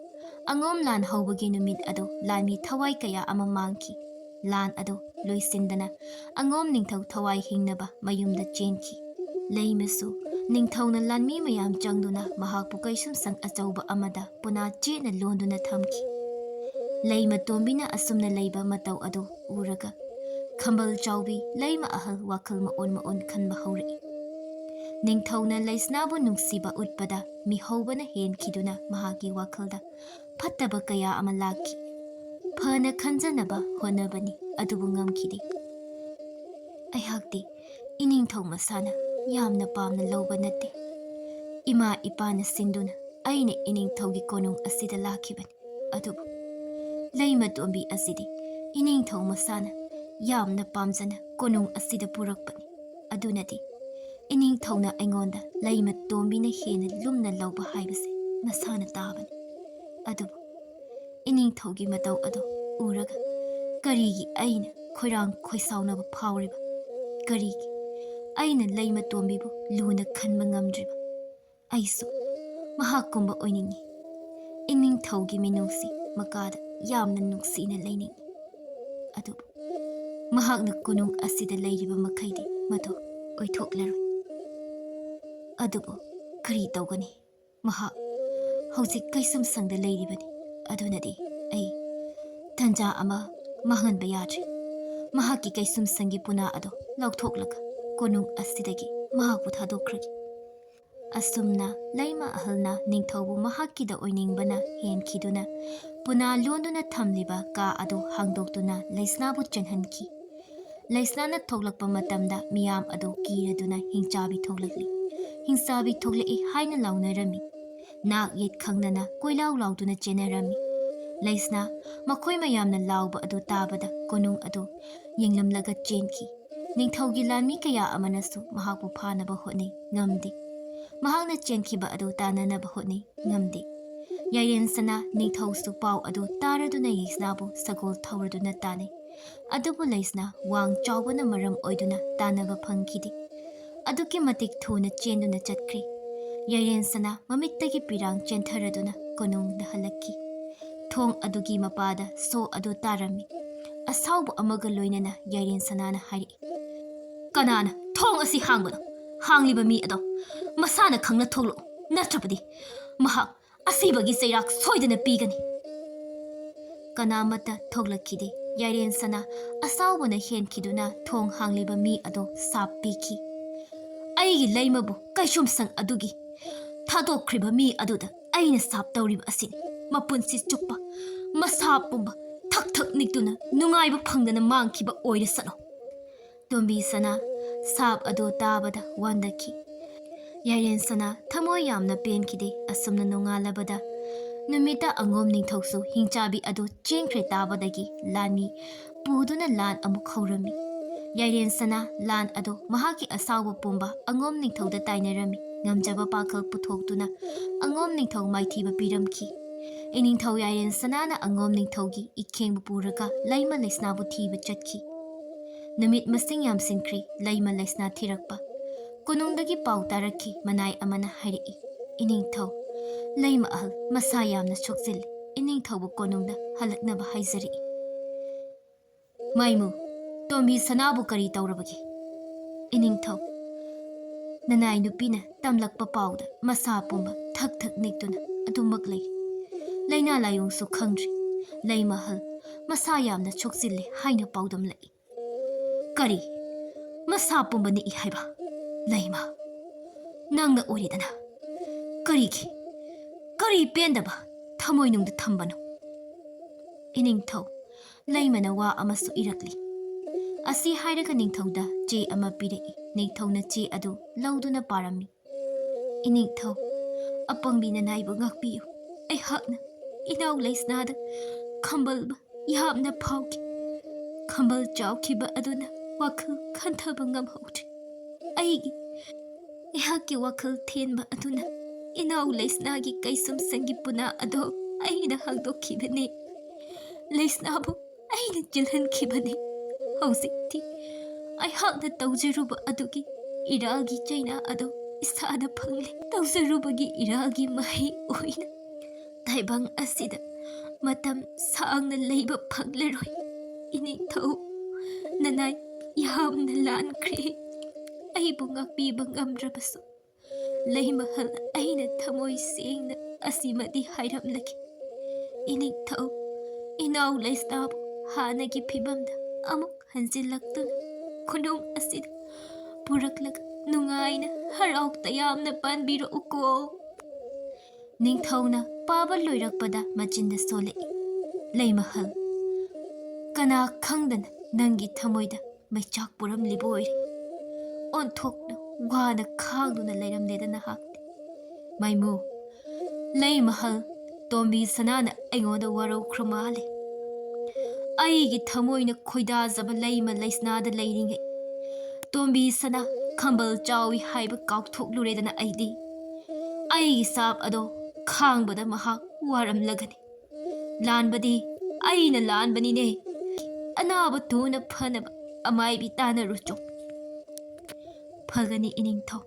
ꯑꯉꯣꯝ ꯂꯥꯟ ꯍꯧꯕꯒꯤ ꯅꯨꯃꯤꯠ ꯑꯗꯨ ꯂꯥꯟꯃꯤ ꯊꯋꯥꯏ ꯀꯌꯥ ꯑꯃ ꯃꯥꯡꯈꯤ꯫ ꯂꯥꯟ ꯑꯗꯨ ꯂꯣꯏꯁꯤꯟꯗꯅ ꯑꯉꯣꯝ ꯅꯤꯡꯊꯧ ꯊꯋꯥꯏ ꯍꯤꯡꯅꯕ ꯃꯌꯨꯝꯗ ꯆꯦꯟꯈꯤ꯫ ꯂꯩꯃꯁꯨ ꯅꯤꯡꯊꯧꯅ ꯂꯥꯟꯃꯤ ꯃꯌꯥꯝ ꯆꯪꯗꯨꯅ ꯃꯍꯥꯛꯄꯨ ꯀꯩꯁꯨꯝꯁꯪ ꯑꯆꯧꯕ ꯑꯃꯗ ꯄꯨꯅꯥ ꯆꯦꯠꯅ ꯂꯣꯟꯗꯨꯅ ꯊꯝꯈꯤ꯫ ꯂꯩꯃ ꯇꯣꯝꯕꯤꯅ ꯑꯁꯨꯝꯅ ꯂꯩꯕ ꯃꯇꯧ ꯑꯗꯨ ꯎꯔꯒ ꯈꯝꯕꯜ ꯆꯥꯎꯕꯤ ꯂꯩꯃ ꯑꯍꯜ ꯋꯥꯈꯜ ꯃꯑꯣꯟ ꯃꯑꯣꯟ ꯈꯟꯕ ꯍꯧꯔꯛꯏ꯫ ꯅꯤꯡꯊꯧꯅ ꯂꯩꯁꯅꯥꯕꯨ ꯅꯨꯡꯁꯤꯕ ꯎꯠꯄꯗ ꯃꯤꯍꯧꯕꯅ ꯍꯦꯟꯈꯤꯗꯨꯅ ꯃꯍꯥꯛꯀꯤ ꯋꯥꯈꯜꯗ ꯐꯠꯇꯕ ꯀꯌꯥ ꯑꯃ ꯂꯥꯛꯈꯤ꯫ ꯐꯅ ꯈꯟꯖꯅꯕ ꯍꯣꯠꯅꯕꯅꯤ, ꯑꯗꯨꯕꯨ ꯉꯝꯈꯤꯗꯦ꯫ ꯑꯩꯍꯥꯛꯇꯤ ꯏꯅꯤꯡꯊꯧ ꯃꯁꯥꯅ ꯌꯥꯝꯅ ꯄꯥꯝꯅ ꯂꯧꯕ ꯅꯠꯇꯦ꯫ ꯏꯃꯥ ꯏꯄꯥꯅ ꯁꯤꯟꯗꯨꯅ ꯑꯩꯅ ꯏꯅꯤꯡꯊꯧꯒꯤ ꯀꯣꯅꯨꯡ ꯑꯁꯤꯗ ꯂꯥꯛꯈꯤꯕꯅꯤ꯫ ꯑꯗꯨꯕꯨ ꯂꯩꯃ ꯇꯣꯝꯕꯤ ꯑꯁꯤꯗꯤ ꯏꯅꯤꯡꯊꯧ ꯃꯁꯥꯅ ꯌꯥꯝꯅ ꯄꯥꯝꯖꯅ ꯀꯣꯅꯨꯡ ꯑꯁꯤꯗ ꯄꯨꯔꯛꯄꯅꯤ꯫ ꯑꯗꯨꯅꯗꯤ ꯏꯅꯤꯡꯊꯧꯅ ꯑꯩꯉꯣꯟꯗ ꯂꯩꯃ ꯇꯣꯝꯕꯤꯅ ꯍꯦꯟꯅ ꯂꯨꯝꯅ ꯂꯧꯕ ꯍꯥꯏꯕꯁꯦ ꯃꯁꯥꯅ ꯇꯥꯕꯅꯤ꯫ ꯑꯗꯨꯕꯨ ꯏꯅꯤꯡꯊꯧꯒꯤ ꯃꯇꯧ ꯑꯗꯨ ꯎꯔꯒ ꯀꯔꯤꯒꯤ ꯑꯩꯅ ꯈꯣꯏꯔꯥꯡ ꯈꯣꯏꯁꯥꯎꯅꯕ ꯐꯥꯎꯔꯤꯕ? ꯀꯔꯤꯒꯤ ꯑꯩꯅ ꯂꯩꯃ ꯇꯣꯝꯕꯤꯕꯨ ꯂꯨꯅ ꯈꯟꯕ ꯉꯝꯗ꯭ꯔꯤꯕ? ꯑꯩꯁꯨ ꯃꯍꯥꯛꯀꯨꯝꯕ ꯑꯣꯏꯅꯤꯡꯏ꯫ ꯏꯅꯤꯡꯊꯧꯒꯤ ꯃꯤꯅꯨꯡꯁꯤ ꯃꯀꯥꯗ ꯌꯥꯝꯅ ꯅꯨꯡꯁꯤꯅ ꯂꯩꯅꯤꯡꯏ꯫ ꯑꯗꯨꯕꯨ ꯃꯍꯥꯛꯅ ꯀꯣꯅꯨꯡ ꯑꯁꯤꯗ ꯂꯩꯔꯤꯕ ꯃꯈꯩꯗꯤ ꯃꯗꯨ ꯑꯣꯏꯊꯣꯛꯂꯔꯣꯏ꯫ ꯑꯗꯨꯕꯨ ꯀꯔꯤ ꯇꯧꯒꯅꯤ? ꯃꯍꯥꯛ ꯍꯧꯖꯤꯛ ꯀꯩꯁꯨꯝꯁꯪꯗ ꯂꯩꯔꯤꯕꯅꯤ꯫ ꯑꯗꯨꯅꯗꯤ ꯑꯩ ꯇꯟꯖꯥ ꯑꯃ ꯃꯥꯡꯍꯟꯕ ꯌꯥꯗ꯭ꯔꯦ꯫ ꯃꯍꯥꯛꯀꯤ ꯀꯩꯁꯨꯝꯁꯪꯒꯤ ꯄꯨꯅꯥ ꯑꯗꯨ ꯂꯧꯊꯣꯛꯂꯒ ꯀꯣꯅꯨꯡ ꯑꯁꯤꯗꯒꯤ ꯃꯍꯥꯛꯄꯨ ꯊꯥꯗꯣꯛꯈ꯭ꯔꯒꯦ꯫ ꯑꯁꯨꯝꯅ ꯂꯩꯃ ꯑꯍꯜꯅ ꯅꯤꯡꯊꯧꯕꯨ ꯃꯍꯥꯛꯀꯤꯗ ꯑꯣꯏꯅꯤꯡꯕꯅ ꯍꯦꯟꯈꯤꯗꯨꯅ ꯄꯨꯅꯥ ꯂꯣꯟꯗꯨꯅ ꯊꯝꯂꯤꯕ ꯀꯥ ꯑꯗꯨ ꯍꯥꯡꯗꯣꯛꯇꯨꯅ ꯂꯩꯁꯅꯥꯕꯨ ꯆꯦꯟꯍꯟꯈꯤ꯫ ꯂꯩꯁꯅꯥꯅ ꯊꯣꯛꯂꯛꯄ ꯃꯇꯝꯗ ꯃꯤꯌꯥꯝ ꯑꯗꯨ ꯀꯤꯔꯗꯨꯅ ꯍꯤꯡꯆꯥꯕꯤ ꯊꯣꯛꯂꯛꯂꯤ, ꯍꯤꯡꯆꯥꯕꯤ ꯊꯣꯛꯂꯛꯏ ꯍꯥꯏꯅ ꯂꯥꯎꯅꯔꯝꯃꯤ꯫ ꯅꯥꯛ ꯌꯦꯠ ꯈꯪꯗꯅ ꯀꯣꯏꯂꯥꯎ ꯂꯥꯎꯗꯨꯅ ꯆꯦꯟꯅꯔꯝꯃꯤ꯫ ꯂꯩꯁꯅꯥ ꯃꯈꯣꯏ ꯃꯌꯥꯝꯅ ꯂꯥꯎꯕ ꯑꯗꯨ ꯇꯥꯕꯗ ꯀꯣꯅꯨꯡ ꯑꯗꯨ ꯌꯦꯡꯂꯝꯂꯒ ꯆꯦꯟꯈꯤ꯫ ꯅꯤꯡꯊꯧꯒꯤ ꯂꯥꯟꯃꯤ ꯀꯌꯥ ꯑꯃꯅꯁꯨ ꯃꯍꯥꯛꯄꯨ ꯐꯥꯅꯕ ꯍꯣꯠꯅꯩ, ꯉꯝꯗꯦ꯫ ꯃꯍꯥꯛꯅ ꯆꯦꯟꯈꯤꯕ ꯑꯗꯨ ꯇꯥꯟꯅꯅꯕ ꯍꯣꯠꯅꯩ, ꯉꯝꯗꯦ꯫ ꯌꯥꯏꯔꯦꯟ ꯁꯅꯥ ꯅꯤꯡꯊꯧꯁꯨ ꯄꯥꯎ ꯑꯗꯨ ꯇꯥꯔꯗꯨꯅ ꯌꯥꯏꯁꯅꯥꯕꯨ ꯁꯒꯣꯜ ꯊꯧꯔꯗꯨꯅ ꯇꯥꯅꯩ꯫ ꯑꯗꯨꯕꯨ ꯂꯩꯁꯅꯥ ꯋꯥꯡ ꯆꯥꯎꯕꯅ ꯃꯔꯝ ꯑꯣꯏꯗꯨꯅ ꯇꯥꯟꯅꯕ ꯐꯪꯈꯤꯗꯦ꯫ ꯑꯗꯨꯛꯀꯤ ꯃꯇꯤꯛ ꯊꯨꯅ ꯆꯦꯟꯗꯨꯅ ꯆꯠꯈ꯭ꯔꯤ꯫ ꯌꯥꯏꯔꯦꯟ ꯁꯅꯥ ꯃꯃꯤꯠꯇꯒꯤ ꯄꯤꯔꯥꯡ ꯆꯦꯟꯊꯔꯗꯨꯅ ꯀꯣꯅꯨꯡꯗ ꯍꯜꯂꯛꯈꯤ꯫ ꯊꯣꯡ ꯑꯗꯨꯒꯤ ꯃꯄꯥꯗ ꯁꯣ ꯑꯗꯨ ꯇꯥꯔꯝꯃꯤ꯫ ꯑꯁꯥꯎꯕ ꯑꯃꯒ ꯂꯣꯏꯅꯅ ꯌꯥꯏꯔꯦꯟ ꯁꯅꯥꯅ ꯍꯥꯏꯔꯛꯏ, "ꯀꯅꯥꯅ ꯊꯣꯡ ꯑꯁꯤ ꯍꯥꯡꯕꯅꯣ? ꯍꯥꯡꯂꯤꯕ ꯃꯤ ꯑꯗꯣ ꯃꯁꯥꯅ ꯈꯪꯅ ꯊꯣꯛꯂꯛꯎ, ꯅꯠꯇ꯭ꯔꯕꯗꯤ ꯃꯍꯥꯛ ꯑꯁꯤꯕꯒꯤ ꯆꯩꯔꯥꯛ ꯁꯣꯏꯗꯅ ꯄꯤꯒꯅꯤ꯫" ꯀꯅꯥꯃꯠꯇ ꯊꯣꯛꯂꯛꯈꯤꯗꯦ꯫ ꯌꯥꯏꯔꯦꯟ ꯁꯅꯥ ꯑꯁꯥꯎꯕꯅ ꯍꯦꯟꯈꯤꯗꯨꯅ ꯊꯣꯡ ꯍꯥꯡꯂꯤꯕ ꯃꯤ ꯑꯗꯣ ꯁꯥꯞ ꯄꯤꯈꯤ꯫ "ꯑꯩꯒꯤ ꯂꯩꯃꯕꯨ ꯀꯩꯁꯨꯝꯁꯪ ꯑꯗꯨꯒꯤ ꯊꯥꯗꯣꯛꯈ꯭ꯔꯤꯕ ꯃꯤ ꯑꯗꯨꯗ ꯑꯩꯅ ꯁꯥꯞ ꯇꯧꯔꯤꯕ ꯑꯁꯤꯅꯤ꯫ ꯃꯄꯨꯟꯁꯤ ꯆꯨꯞꯄ ꯃꯁꯥ ꯄꯨꯝꯕ ꯊꯛ ꯊꯛ ꯅꯤꯛꯇꯨꯅ ꯅꯨꯡꯉꯥꯏꯕ ꯐꯪꯗꯅ ꯃꯥꯡꯈꯤꯕ ꯑꯣꯏꯔꯁꯅꯨ꯫" ꯇꯣꯝꯕꯤ ꯁꯅꯥ ꯁꯥꯞ ꯑꯗꯨ ꯇꯥꯕꯗ ꯋꯥꯟꯗꯈꯤ꯫ ꯌꯥꯏꯔꯦꯟ ꯁꯅꯥ ꯊꯃꯣꯏ ꯌꯥꯝꯅ ꯄꯦꯟꯈꯤꯗꯦ꯫ ꯑꯁꯨꯝꯅ ꯅꯣꯡꯉꯥꯜꯂꯕꯗ ꯅꯨꯃꯤꯠꯇ ꯑꯉꯣꯝ ꯅꯤꯡꯊꯧꯁꯨ ꯍꯤꯡꯆꯥꯕꯤ ꯑꯗꯨ ꯆꯦꯟꯈ꯭ꯔꯦ ꯇꯥꯕꯗꯒꯤ ꯂꯥꯟꯃꯤ ꯄꯨꯗꯨꯅ ꯂꯥꯟ ꯑꯃꯨꯛ ꯍꯧꯔꯝꯃꯤ꯫ ꯌꯥꯏꯔꯦꯟ ꯁꯅꯥ ꯂꯥꯟ ꯑꯗꯨ ꯃꯍꯥꯛꯀꯤ ꯑꯁꯥꯎꯕ ꯄꯨꯝꯕ ꯑꯉꯣꯝ ꯅꯤꯡꯊꯧꯗ ꯇꯥꯏꯅꯔꯝꯃꯤ꯫ ꯉꯝꯖꯕ ꯄꯥꯈꯜ ꯄꯨꯊꯣꯛꯇꯨꯅ ꯑꯉꯣꯝ ꯅꯤꯡꯊꯧ ꯃꯥꯏꯊꯤꯕ ꯄꯤꯔꯝꯈꯤ꯫ ꯏꯅꯤꯡꯊꯧ ꯌꯥꯏꯔꯦꯟ ꯁꯅꯥꯅ ꯑꯉꯣꯝ ꯅꯤꯡꯊꯧꯒꯤ ꯏꯈꯦꯡꯕꯨ ꯄꯨꯔꯒ ꯂꯩꯃ ꯂꯩꯁꯅꯥꯕꯨ ꯊꯤꯕ ꯆꯠꯈꯤ꯫ ꯅꯨꯃꯤꯠ ꯃꯁꯤꯡ ꯌꯥꯝꯁꯤꯟꯈ꯭ꯔꯤ꯫ ꯂꯩꯃ ꯂꯩꯁꯅꯥ ꯊꯤꯔꯛꯄ꯫ ꯀꯣꯅꯨꯡꯗꯒꯤ ꯄꯥꯎ ꯇꯥꯔꯛꯈꯤ꯫ ꯃꯅꯥꯏ ꯑꯃꯅ ꯍꯥꯏꯔꯛꯏ, "ꯏꯅꯤꯡꯊꯧ, ꯂꯩꯃ ꯑꯍꯜ ꯃꯁꯥ ꯌꯥꯝꯅ ꯁꯣꯛꯆꯤꯜꯂꯤ꯫ ꯏꯅꯤꯡꯊꯧꯕꯨ ꯀꯣꯅꯨꯡꯗ ꯍꯜꯂꯛꯅꯕ ꯍꯥꯏꯖꯔꯛꯏ꯫" "ꯃꯥꯏꯃꯨ, ꯇꯣꯝꯕꯤ ꯁꯅꯥꯕꯨ ꯀꯔꯤ ꯇꯧꯔꯕꯒꯦ?" "ꯏꯅꯤꯡꯊꯧ, ꯅꯅꯥꯏ ꯅꯨꯄꯤꯅ ꯇꯝꯂꯛꯄ ꯄꯥꯎꯗ ꯃꯁꯥ ꯄꯨꯝꯕ ꯊꯛ ꯊꯛ ꯅꯤꯛꯇꯨꯅ ꯑꯗꯨꯃꯛ ꯂꯩ꯫ ꯂꯥꯏꯅꯥ ꯂꯥꯏꯑꯣꯡꯁꯨ ꯈꯪꯗ꯭ꯔꯤ꯫ ꯂꯩꯃ ꯑꯍꯜ ꯃꯁꯥ ꯌꯥꯝꯅ ꯁꯣꯛꯆꯤꯜꯂꯦ ꯍꯥꯏꯅ ꯄꯥꯎꯗꯝꯂꯛꯏ꯫" "ꯀꯔꯤ? ꯃꯁꯥ ꯄꯨꯝꯕ ꯅꯤꯛꯏ ꯍꯥꯏꯕ? ꯂꯩꯃ, ꯅꯪꯅ ꯑꯣꯏꯔꯦꯗꯅ꯫ ꯀꯔꯤꯒꯤ? ꯀꯔꯤ ꯄꯦꯟꯗꯕ ꯊꯃꯣꯏꯅꯨꯡꯗ ꯊꯝꯕꯅꯣ?" "ꯏꯅꯤꯡꯊꯧ, ꯂꯩꯃꯅ ꯋꯥ ꯑꯃꯁꯨ ꯏꯔꯛꯂꯤ꯫" ꯑꯁꯤ ꯍꯥꯏꯔꯒ ꯅꯤꯡꯊꯧꯗ ꯆꯦ ꯑꯃ ꯄꯤꯔꯛꯏ꯫ ꯅꯤꯡꯊꯧꯅ ꯆꯦ ꯑꯗꯨ ꯂꯧꯗꯨꯅ ꯄꯥꯔꯝꯃꯤ꯫ "ꯏꯅꯤꯡꯊꯧ, ꯑꯄꯪꯕꯤ ꯅꯅꯥꯏꯕꯨ ꯉꯥꯛꯄꯤꯌꯨ꯫ ꯑꯩꯍꯥꯛꯅ ꯏꯅꯥꯎ ꯂꯩꯁꯅꯥꯗ ꯈꯝꯕꯜꯕ ꯌꯥꯝꯅ ꯐꯥꯎꯈꯤ꯫ ꯈꯝꯕꯜ ꯆꯥꯎꯈꯤꯕ ꯑꯗꯨꯅ ꯋꯥꯈꯜ ꯈꯟꯊꯕ ꯉꯝꯍꯧꯗ꯭ꯔꯦ꯫ ꯑꯩꯒꯤ, ꯑꯩꯍꯥꯛꯀꯤ ꯋꯥꯈꯜ ꯊꯦꯟꯕ ꯑꯗꯨꯅ ꯏꯅꯥꯎ ꯂꯩꯁꯅꯥꯒꯤ ꯀꯩꯁꯨꯝꯁꯪꯒꯤ ꯄꯨꯅꯥ ꯑꯗꯣ ꯑꯩꯅ ꯍꯥꯡꯗꯣꯛꯈꯤꯕꯅꯤ꯫ ꯂꯩꯁꯅꯥꯕꯨ ꯑꯩꯅ ꯆꯦꯜꯍꯟꯈꯤꯕꯅꯤ꯫ ꯍꯧꯖꯤꯛꯇꯤ ꯑꯩꯍꯥꯛꯅ ꯇꯧꯖꯔꯨꯕ ꯑꯗꯨꯒꯤ ꯏꯔꯥꯜꯒꯤ ꯆꯩꯅꯥ ꯑꯗꯣ ꯏꯁꯥꯗ ꯐꯪꯂꯦ꯫ ꯇꯧꯖꯔꯨꯕꯒꯤ ꯏꯔꯥꯜꯒꯤ ꯃꯍꯩ ꯑꯣꯏꯅ ꯇꯥꯏꯕꯪ ꯑꯁꯤꯗ ꯃꯇꯝ ꯁꯥꯡꯅ ꯂꯩꯕ ꯐꯪꯂꯔꯣꯏ꯫ ꯏꯅꯤꯡꯊꯧ, ꯅꯅꯥꯏ ꯌꯥꯝꯅ ꯂꯥꯟꯈ꯭ꯔꯦ꯫ ꯑꯩꯕꯨ ꯉꯥꯛꯄꯤꯕ ꯉꯝꯗ꯭ꯔꯕꯁꯨ, ꯂꯩꯃꯍꯜ ꯑꯩꯅ ꯊꯃꯣꯏ ꯁꯦꯡꯅ ꯑꯁꯤꯃꯗꯤ ꯍꯥꯏꯔꯝꯂꯒꯦ꯫ ꯏꯅꯤꯡꯊꯧ, ꯏꯅꯥꯎ ꯂꯩꯁꯅꯥꯕꯨ ꯍꯥꯟꯅꯒꯤ ꯐꯤꯕꯝꯗ ꯑꯃꯨꯛ ꯍꯟꯖꯤꯜꯂꯛꯇꯨꯅ ꯈꯨꯅꯨꯡ ꯑꯁꯤꯗ ꯄꯨꯔꯛꯂꯒ ꯅꯨꯡꯉꯥꯏꯅ ꯍꯔꯥꯎ ꯇꯌꯥꯝꯅ ꯄꯥꯟꯕꯤꯔꯛꯎꯀꯣ꯫ ꯅꯤꯡꯊꯧꯅ ꯄꯥꯕ ꯂꯣꯏꯔꯛꯄꯗ ꯃꯆꯤꯟꯗ ꯁꯣꯜꯂꯛꯏ, "ꯂꯩꯃꯍꯜ, ꯀꯅꯥ ꯈꯪꯗꯅ ꯅꯪꯒꯤ ꯊꯃꯣꯏꯗ ꯃꯩꯆꯥꯛ ꯄꯨꯔꯝꯂꯤꯕ ꯑꯣꯏꯔꯦ꯫ ꯑꯣꯟꯊꯣꯛꯅ ꯋꯥꯅ ꯈꯥꯡꯗꯨꯅ ꯂꯩꯔꯝꯂꯦꯗ ꯅꯍꯥꯛꯇꯤ꯫ ꯃꯥꯏꯃꯨ, ꯂꯩꯃꯍꯜ ꯇꯣꯝꯕꯤ ꯁꯅꯥꯅ ꯑꯩꯉꯣꯟꯗ ꯋꯥꯔꯧꯈ꯭ꯔ ꯃꯥꯜꯂꯦ꯫ ꯑꯩꯒꯤ ꯊꯃꯣꯏꯅ ꯈꯣꯏꯗꯥꯖꯕ ꯂꯩꯃ ꯂꯩꯁꯅꯥꯗ ꯂꯩꯔꯤꯉꯩ, ꯇꯣꯝꯕꯤ ꯁꯅꯥ ꯈꯝꯕꯜ ꯆꯥꯎꯏ ꯍꯥꯏꯕ ꯀꯥꯎꯊꯣꯛꯂꯨꯔꯦꯗꯅ ꯑꯩꯗꯤ꯫ ꯑꯩꯒꯤ ꯁꯥꯞ ꯑꯗꯣ ꯈꯥꯡꯕꯗ ꯃꯍꯥꯛ ꯋꯥꯔꯝꯂꯒꯅꯤ꯫ ꯂꯥꯟꯕꯗꯤ ꯑꯩꯅ ꯂꯥꯟꯕꯅꯤꯅꯦ꯫ ꯑꯅꯥꯕ ꯊꯨꯅ ꯐꯅꯕ ꯑꯃꯥꯏꯕꯤ ꯇꯥꯟꯅꯔꯨꯆꯣ꯫" "ꯐꯒꯅꯤ ꯏꯅꯤꯡꯊꯧ꯫"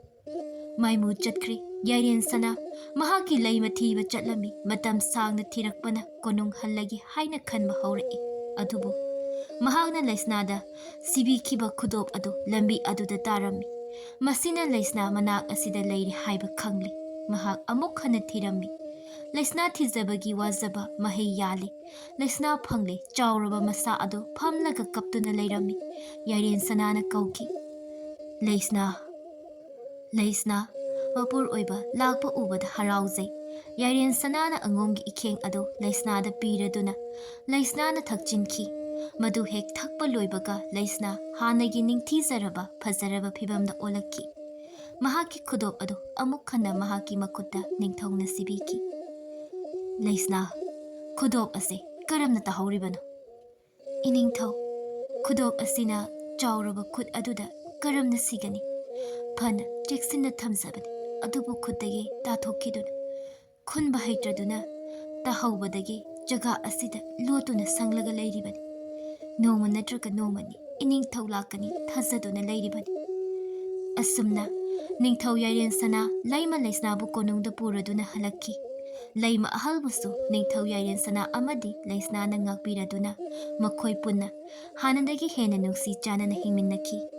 ꯃꯥꯏꯃꯨ ꯆꯠꯈ꯭ꯔꯦ꯫ ꯌꯥꯏꯔꯦꯟ ꯁꯅꯥ ꯃꯍꯥꯛꯀꯤ ꯂꯩꯃ ꯊꯤꯕ ꯆꯠꯂꯝꯃꯤ꯫ ꯃꯇꯝ ꯁꯥꯡꯅ ꯊꯤꯔꯛꯄꯅ ꯀꯣꯅꯨꯡ ꯍꯜꯂꯒꯦ ꯍꯥꯏꯅ ꯈꯟꯕ ꯍꯧꯔꯛꯏ꯫ ꯑꯗꯨꯕꯨ ꯃꯍꯥꯛꯅ ꯂꯩꯁꯅꯥꯗ ꯁꯤꯕꯤꯈꯤꯕ ꯈꯨꯗꯣꯞ ꯑꯗꯨ ꯂꯝꯕꯤ ꯑꯗꯨꯗ ꯇꯥꯔꯝꯃꯤ꯫ ꯃꯁꯤꯅ ꯂꯩꯁꯅꯥ ꯃꯅꯥꯛ ꯑꯁꯤꯗ ꯂꯩꯔꯤ ꯍꯥꯏꯕ ꯈꯪꯂꯦ꯫ ꯃꯍꯥꯛ ꯑꯃꯨꯛ ꯍꯟꯅ ꯊꯤꯔꯝꯃꯤ꯫ ꯂꯩꯁꯅꯥ ꯊꯤꯖꯕꯒꯤ ꯋꯥꯖꯕ ꯃꯍꯩ ꯌꯥꯜꯂꯤ꯫ ꯂꯩꯁꯅꯥ ꯐꯪꯂꯦ꯫ ꯆꯥꯎꯔꯕ ꯃꯁꯥ ꯑꯗꯨ ꯐꯝꯂꯒ ꯀꯞꯇꯨꯅ ꯂꯩꯔꯝꯃꯤ꯫ ꯌꯥꯏꯔꯦꯟ ꯁꯅꯥꯅ ꯀꯧꯈꯤ, "ꯂꯩꯁꯅꯥ, ꯂꯩꯁꯅꯥ꯫" ꯃꯄꯨꯔ ꯑꯣꯏꯕ ꯂꯥꯛꯄ ꯎꯕꯗ ꯍꯔꯥꯎꯖꯩ꯫ ꯌꯥꯏꯔꯦꯟ ꯁꯅꯥꯅ ꯑꯉꯣꯝꯒꯤ ꯏꯈꯦꯡ ꯑꯗꯨ ꯂꯩꯁꯅꯥꯗ ꯄꯤꯔꯗꯨꯅ ꯂꯩꯁꯅꯥꯅ ꯊꯛꯆꯤꯟꯈꯤ꯫ ꯃꯗꯨ ꯍꯦꯛ ꯊꯛꯄ ꯂꯣꯏꯕꯒ ꯂꯩꯁꯅꯥ ꯍꯥꯟꯅꯒꯤ ꯅꯤꯡꯊꯤꯖꯔꯕ ꯐꯖꯔꯕ ꯐꯤꯕꯝꯗ ꯑꯣꯜꯂꯛꯈꯤ꯫ ꯃꯍꯥꯛꯀꯤ ꯈꯨꯗꯣꯞ ꯑꯗꯨ ꯑꯃꯨꯛ ꯍꯟꯅ ꯃꯍꯥꯛꯀꯤ ꯃꯈꯨꯠꯇ ꯅꯤꯡꯊꯧꯅ ꯁꯤꯕꯤꯈꯤ꯫ "ꯂꯩꯁꯅꯥ, ꯈꯨꯗꯣꯞ ꯑꯁꯤ ꯀꯔꯝꯅ ꯇꯥꯍꯧꯔꯤꯕꯅꯣ?" "ꯏꯅꯤꯡꯊꯧ, ꯈꯨꯗꯣꯞ ꯑꯁꯤꯅ ꯆꯥꯎꯔꯕ ꯈꯨꯠ ꯑꯗꯨꯗ ꯀꯔꯝꯅ ꯁꯤꯒꯅꯤ? ꯐꯅ ꯆꯦꯛꯁꯤꯟꯅ ꯊꯝꯖꯕꯅꯤ꯫ ꯑꯗꯨꯕꯨ ꯈꯨꯠꯇꯒꯤ ꯇꯥꯊꯣꯛꯈꯤꯗꯨꯅ, ꯈꯨꯟꯕ ꯍꯩꯇ꯭ꯔꯗꯨꯅ ꯇꯥꯍꯧꯕꯗꯒꯤ ꯖꯒꯥ ꯑꯁꯤꯗ ꯂꯣꯠꯇꯨꯅ ꯁꯪꯂꯒ ꯂꯩꯔꯤꯕꯅꯤ꯫ ꯅꯣꯡꯃ ꯅꯠꯇ꯭ꯔꯒ ꯅꯣꯡꯃꯅꯤ ꯏꯅꯤꯡꯊꯧ ꯂꯥꯛꯀꯅꯤ ꯊꯥꯖꯗꯨꯅ ꯂꯩꯔꯤꯕꯅꯤ꯫ ꯑꯁꯨꯝꯅ ꯅꯤꯡꯊꯧ ꯌꯥꯏꯔꯦꯟ ꯁꯅꯥ ꯂꯩꯃ ꯂꯩꯁꯅꯥꯕꯨ ꯀꯣꯅꯨꯡꯗ ꯄꯨꯔꯗꯨꯅ ꯍꯜꯂꯛꯈꯤ꯫ ꯂꯩꯃ ꯑꯍꯜꯕꯨꯁꯨ ꯅꯤꯡꯊꯧ ꯌꯥꯏꯔꯦꯟ ꯁꯅꯥ ꯑꯃꯗꯤ ꯂꯩꯁꯅꯥꯅ ꯉꯥꯛꯄꯤꯔꯗꯨꯅ ꯃꯈꯣꯏ ꯄꯨꯟꯅ ꯍꯥꯟꯅꯗꯒꯤ ꯍꯦꯟꯅ ꯅꯨꯡꯁꯤ ꯆꯥꯟꯅꯅ ꯍꯤꯡꯃꯤꯟꯅꯈꯤ꯫